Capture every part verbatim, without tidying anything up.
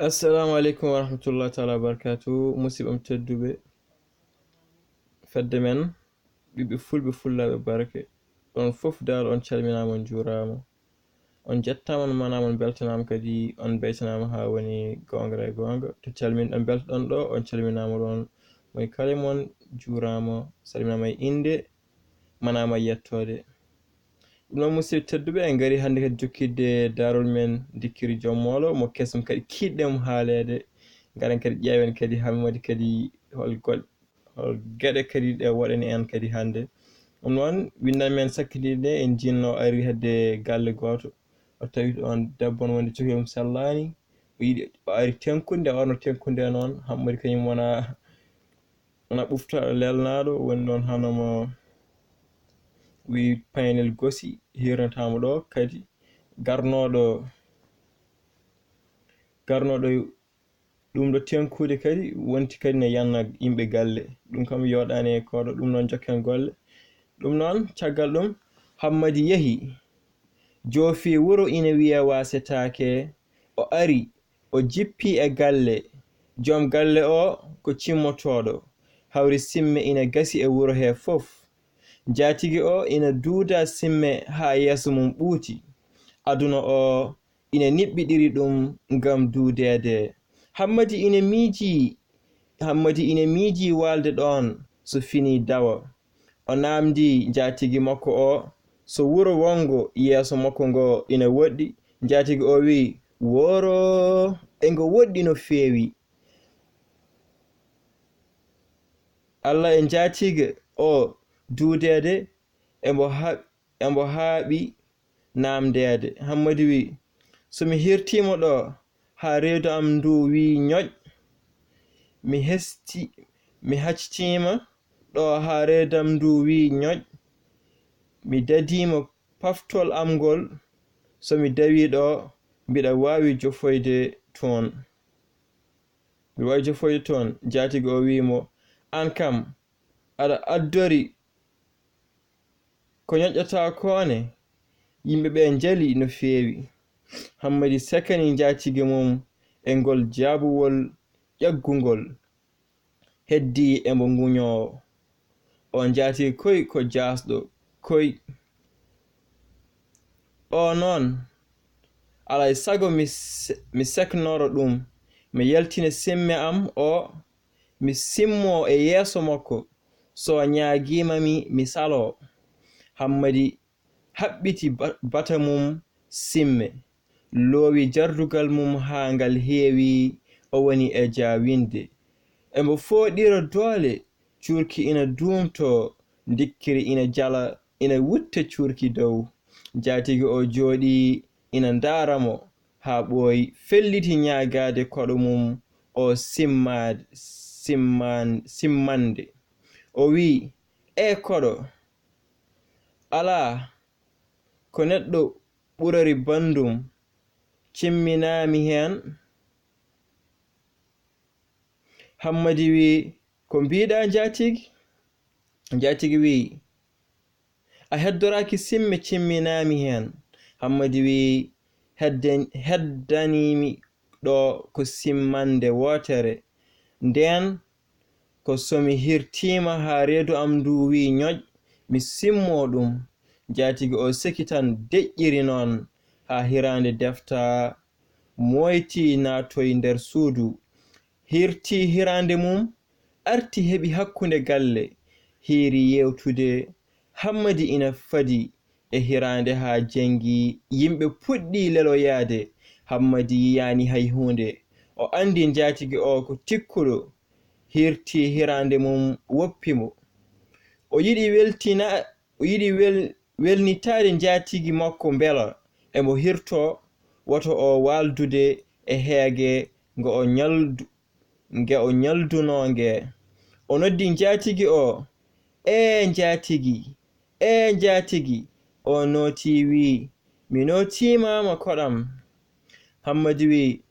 Assalamu aleykum wa rahmatullahi taala wa barakatuh. Musidɓe am tedduɓe, fedde men ɓiɓɓe fulɓe, fullaaɓe barke, on fof dal on calminaama, on njuuraama, on njettaama, on manaama, on mbeltanaama, kadi on mbeytanaama haa woni goonga e goonga. To calmin ɗon, mbeltoɗon ɗo, on calminaama ɗon, moy kala e mon juuraama, salminaama e innde, manaama e yettoode. Ɗum noon, musidɓe tedduɓe, en ngari hannde kadi jokkitde daarol men Ndikkiri Joom Moolo, mo kesum kadi kiiɗɗen mo haaleede. Ngaren kadi ƴeewen kadi hammadi kadi hol gol-, hol geɗe kadi ɗe waɗani en kadi hannde. Ɗum noon, winndannde men sakkindiiɗo nde en njinnoo ari hedde galle gooto. O tawi ɗoon debbo on wonde cofeeɗum sellaani. O yiɗi, o ari tenkude, nde o arno tenkude noon, hammadi kañum wona, wona ɓufta lelnaaɗo, woni noon hano mo wi paynel gosi, hirnataamo ɗo kadi garnooɗo, garnooɗo ɗum ɗo tenkude kadi wonti kadi ne yanna yimɓe galle. Ɗum kam yooɗaani e koɗo, ɗum noon jokken golle. Ɗum noon, caggal ɗum, Hammadi yehi, joofi wuro ina wiya Waasetaake, o ari, o jippi e galle. Joom galle o ko cimmotooɗo, hawri simme ina gasi e wuro he fof. Njaatigi o ina duuda simme haa yeeso mum ɓuuti. Aduna o ina niɓɓiɗiri ɗum ngam duudeede. Hammadi ina miiji, Hammadi ina miiji waalde ɗoon so fini dawa. O naamndi njaatigi makko o so wuro wonngo yeeso makko ngo ina woɗɗi. Njaatigi o wiyi, "Woro, e ngo woɗɗi no feewi. Alla e njaatigi o duudeede, e mbo ha-, e mbo haaɓi naamndeede." Hammadi wiyi, "So mi hirtiima ɗo haa reedu am ndu wiyi ñoƴ, mi hesti, mi haccitiima ɗo haa reedu am ndu wiyi ñoƴ, mi dadiima paftol am ngol, so mi dawii ɗo, mbiɗa waawi jofoyde toon. Mbiɗa waawi jofoyde toon." Njaatigi o wiyi mo, "Aan kam, aɗa addori ko ñoƴƴataa ko ne?" Yimɓe ɓe njali no feewi. Hammadi sekani njaatigi mum e ngol jaabuwol ƴaggungol. Heddi e mbo nguñoowo. O njaatigi koy ko jaasɗo, koy. O noon, alaa e sago mi se-, mi seknoro ɗum, mi yaltina simme am o, mi simmo e yeeso makko, so ñaagiima mi, mi saloo. Hammadi haɓɓiti ba-, bata mum simme, loowi jardugal mum haa ngal heewi, o woni e jaawinde. E mbo fooɗira doole, cuurki ina duumtoo, ndikkiri ina jala, ina wutta cuurki dow. Njaatigi o jooɗii ina ndaara mo haa ɓooyi, felliti ñaagaade koɗo mum o simmaade, simman-, simmande. O wiyi, "E koɗo, alaa ko neɗɗo ɓurori banndum, cimminaami heen." Hammadi wiyi, "Ko mbiɗa njaatigi?" Njaatigi wiyi, "A heddoraaki simme, cimminaami heen." Hammadi wiyi, "Hedden-, heddaniimi ɗo ko simmande wootere. Ndeen ko so mi hirtiima haa reedu am ndu wiyi ñoƴ, mi simmoo ɗum." Njaatigi o seki tan deƴƴiri noon haa hiraande defta mooyti naatoyi nder suudu. Hirti hiraande mum, arti heɓi hakkunde galle, hiiri yeewtude. Hammadi ina fadi e hiraande haa jenngi, yimɓe puɗɗi leloyaade. Hammadi yiyaani hay huunde. O anndi njaatigi o ko tikkuɗo. Hirti hiraande mum woppi mo. O yiɗi weltina-, o yiɗi wel-, welnitaade njaatigi makko mbela e mo hirto, woto o waaldude e heege ngo o ñaldu-, nge o ñaldunoo nge. O noddi njaatigi o, "Ee njaatigi, ee njaatigi." O nootii wiyi, "Mi nootiima ma koɗam." Hammadi wiyi,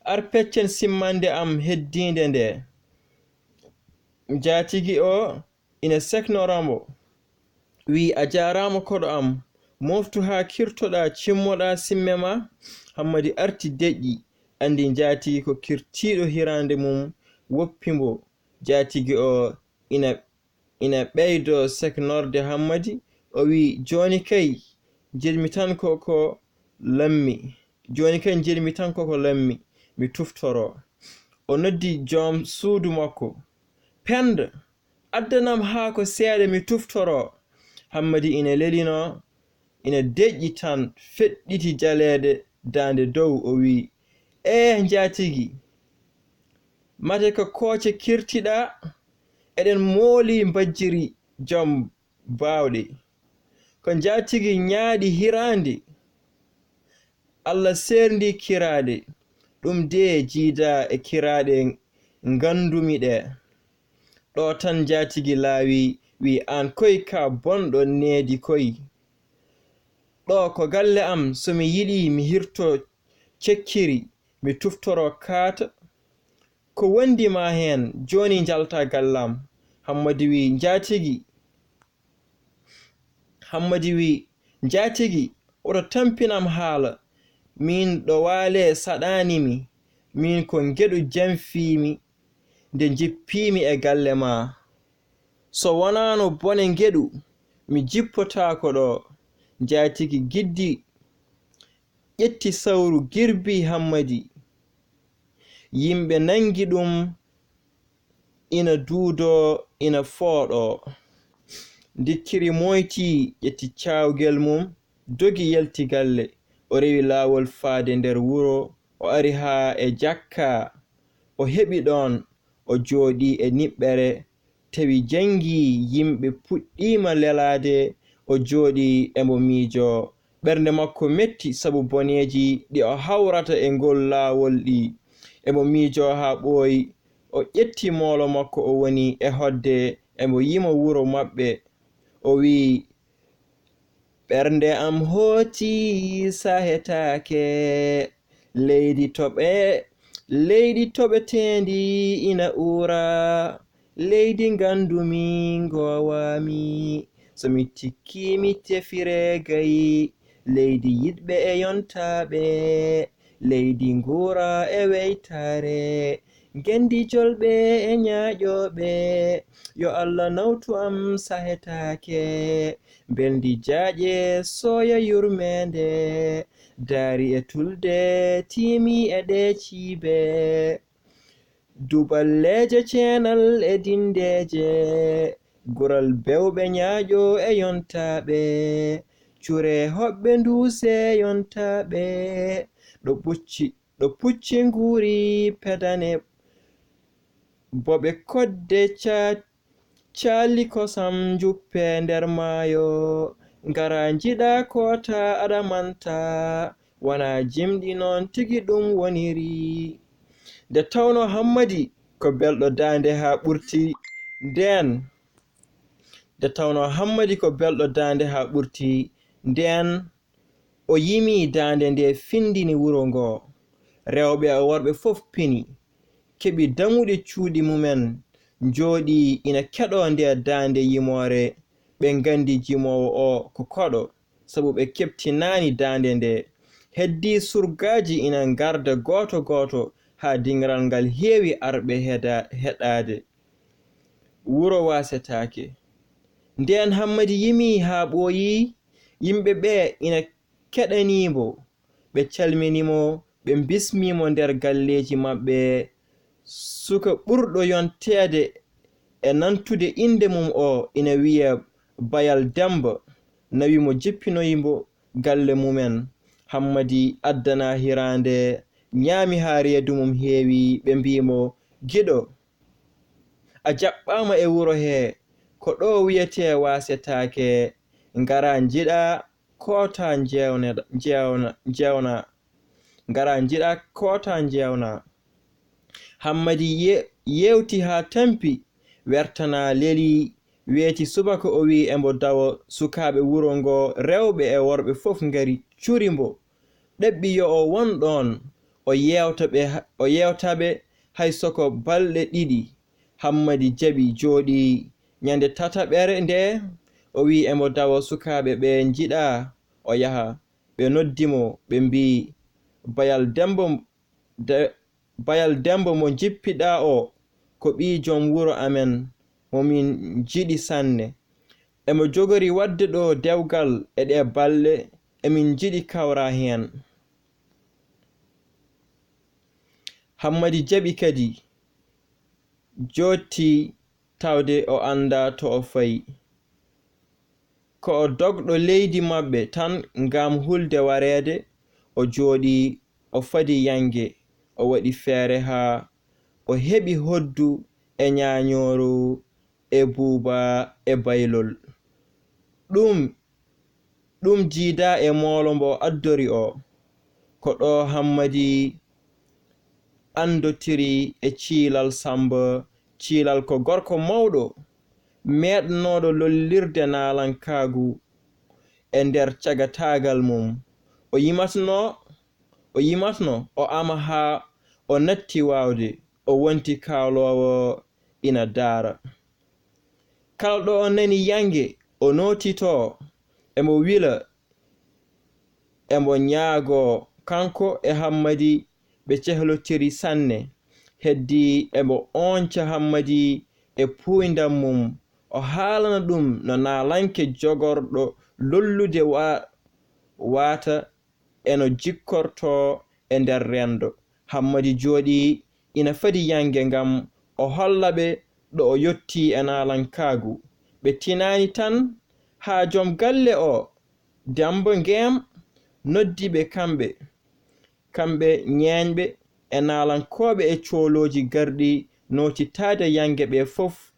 "Ar peccen simmande am heddiinde nde." Njaatigi o ina seknora mo, wiyi, "A jaaraama koɗo am, mooftu haa kirtoɗaa, cimmoɗaa simme ma." Hammadi arti deƴƴi, Anndi njaatigi ko kirtiiɗo hiraande mum woppi mbo. Njaatigi o ina, ina ɓeydoo seknorde Hammadi, o wi'i, "Jooni kay, njiɗmi tan ko ko lammi. Jooni kay, njiɗmi tan ko ko lammi, mi tuftoroo." O noddi joom suudu makko. "Penda, addanam haako seeɗa mi tuftoroo." Hammadi ina lelinoo, ina deƴƴi tan, feɗɗiti jaleeɗe daande dow, o wi'i, "Ee, njaatigi, mate ko kooce kirtiɗaa? Eɗen mooli mbajjiri joom baawɗe." Ko njaatigi ñaaɗi hiraande, Alla seerndi kiraaɗe, ɗum dee jiidaa e kiraaɗe nganndumi ɗe. Ɗo tan njaatigi laawi, wi'i, "Aan koy ka bonɗo needi koy. Ɗo ko galle am, so mi yiɗi mi hirto cekkiri, mi tuftoro kaata. Ko wondi ma heen, jooni njalta galle am." Hammadi wi'i, "Njaatigi." Hammadi wi'i, "Njaatigi, woto tampinam haala. Miin ɗo waalee saɗaani mi. Miin ko ngeɗu janfii mi nde njippii mi e galle maa. So wonaano bone ngeɗu, mi jippotaako ɗo." Njaatigi giddi ƴetti sawru girbi Hammadi. Yimɓe nanngi ɗum ina duudoo, ina fooɗoo. Ndikkiri moytii, ƴetti caawgel mum, dogi yalti galle. O rewi laawol faade nder wuro, o ari haa e jakka. O heɓi ɗoon, o jooɗii e niɓɓere, tawi janngi yimɓe puɗɗiima lelaade, o jooɗii emo miijoo. Ɓernde makko metti sabu boneeji ɗi o hawrata e ngol laawol ɗi. Emo miijoo haa ɓooyi, o ƴetti moolo makko, o woni e hoɗde, emo yima wuro maɓɓe. O wi'i, "Ɓernde am hooti sahetaake. Leydi toɓe, leydi toɓeteendi ina uura. Leydi nganndumi ngoowaami. So mi tikkii mi tefire gayi. Leydi yiɗɓe e yontaaɓe. Leydi nguura e weytaare. Ngenndi jolɓe e ñaaƴooɓe. Yo Alla nawtu am sahetaake. Mbelndi jaaƴe sooya yurmeende. Daari e tulde tiimi e ɗee ciibe. Duballeeje ceenal e dindeeje. Gural bewɓe ñaaƴo e yontaaɓe. Cure hoɓɓe nduuse yontaaɓe. Ɗo pucci, ɗo pucci nguuri pedane. Boɓe kodde ca-, caali kosam njuppe nder maayo. Ngara njiɗa koota aɗa manta. Wona jimɗi noon tigi ɗum woniri. Nde tawnoo Hammadi ko belɗo daande haa ɓurti, ndeen, nde tawnoo Hammadi ko belɗo daande haa ɓurti, ndeen o yimi daande nde findini wuro ngoo. Rewɓe e worɓe fof pini, keɓi damuɗe cuuɗi mumen, njooɗii ina keɗoo nde daande yimoore. Ɓe nganndi jimoowo o ko koɗo, sabu ɓe keɓtinaani daande nde. Heddii surgaaji ina ngarda gooto gooto haa diŋral ngal heewi arɓe heɗa-, heɗaade. Wuro waasetaake. Ndeen Hammadi yimi haa ɓooyi, yimɓe ɓe ina keɗanii mo. Ɓe calmini mo, ɓe bismii mo nder galleeji maɓɓe. Suka ɓurɗo yonteede e nantude innde mum o ina wiyee Bayal Demmba, nawi mo jippinoyi mo galle mumen. Hammadi addana hiraande, ñaami haa reedu mum heewi, ɓe mbii mo, "Giɗo, a jaɓɓaama e wuro hee, ko ɗo wiyetee waasetaake, ngara njiɗa koota njeewne-, njeewna, njeewna. Ngara njiɗa koota njeewna." Hammadi ye-, yeewti haa tampi, wertana leli, weeti subaka o wi'i emo dawa sukaaɓe wuro ngoo, rewɓe e worɓe fof ngari curi mbo. Ɗaɓɓi yo o won ɗoon, o yeewta ɓe, o yeewta ɓe hay so ko balɗe ɗiɗi. Hammadi jaɓi jooɗii. Ñande tataɓere nde, o wi'i emo dawa sukaaɓe ɓe njiɗa o yaha. Ɓe noddi mo, ɓe mbii, "Bayal Demmba, De, Bayal Demmba mo njippiɗaa oo, ko ɓii joom wuro amen, mo min njiɗi sanne. Emo jogori waɗde ɗoo dewgal e ɗee balɗe, emin njiɗi kawra heen. Hammadi jaɓi kadi, jooɗti tawde o anndaa to o fayi. Ko o dogɗo leydi maɓɓe tan ngam hulde wareede, o jooɗii, o fadi yannge, o waɗi feere haa o heɓi hoddu e ñaañooru e buuba e baylol. Ɗum, ɗum jiidaa e moolo mbo addori o. Ko ɗo Hammadi anndotiri e Ciilal Sammba. Ciilal ko gorko mawɗo, meeɗnooɗo lollirde naalankaagu e nder cagataagal mum. O yimatno, o yimatno, o ama haa o natti waawde, o wonti kaaloowo ina daara. Kala ɗo o nani yannge, o nootitoo, emo wila, emo ñaagoo. Kanko e Hammadi ɓe cehlotiri sanne. Heddii emo oonca Hammadi e puuyndam mum, o haalana ɗum no naalanke jogorɗo lollude wa-, waata e no jikkortoo e nder renndo. Hammadi jooɗii ina fadi yannge ngam o holla ɓe ɗo o yottii e naalankaagu. Ɓe tinaani tan haa joom galle o, Demmba Ngeem, noddi ɓe kamɓe, kamɓe ñeeñɓe e naalankooɓe e coolooji garɗi nootitaade yannge ɓe fof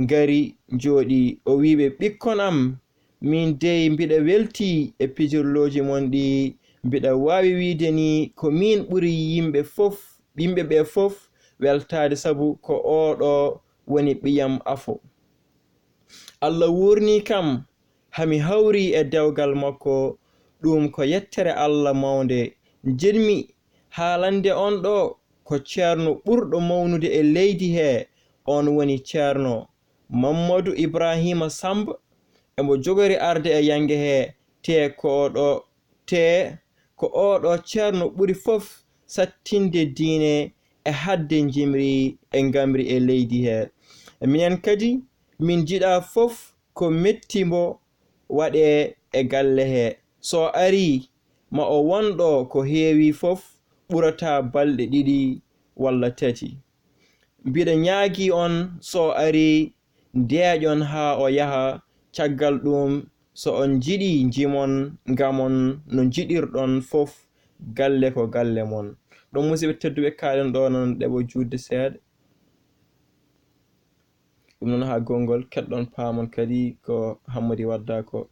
ngari njooɗii. O wii ɓe, "Ɓikkon am, miin dey mbiɗa weltii e pijirlooji mon ɗi. Mbiɗa waawi wiide ni ko miin ɓuri yimɓe fof, yimɓe ɓe fof weltaade sabu ko oo ɗo woni ɓiyam afo. Alla wuurnii kam, hami hawri e dewgal makko, ɗum ko yettere Alla mawnde. Njiɗmi haalande on ɗo ko ceerno ɓurɗo mawnude e leydi he, on woni ceerno Mammadu Ibraahiima Sammba, emo jogori arde e yannge he, te ko o ɗo, te ko oo ɗo ceerno ɓuri fof sattinde diine e haɗde njimri e ngamri e leydi he. Minen kadi, min njiɗa fof ko metti mbo waɗee e galle he. So arii, ma o won ɗo ko heewi fof ɓurata balɗe ɗiɗi walla tati. Mbiɗa ñaagii on, so arii, ndeeƴon haa o yaha. Caggal ɗuum, so on njiɗii, njimon, ngamon no njiɗirɗon fof. Galle ko galle mon." Ɗum, musidɓe tedduɓe, kaɗen ɗo noon ɗeɓo juutde seeɗa. Ɗum noon haa gonngol, keɗɗon, paamon kadi ko Hammadi wadda ko.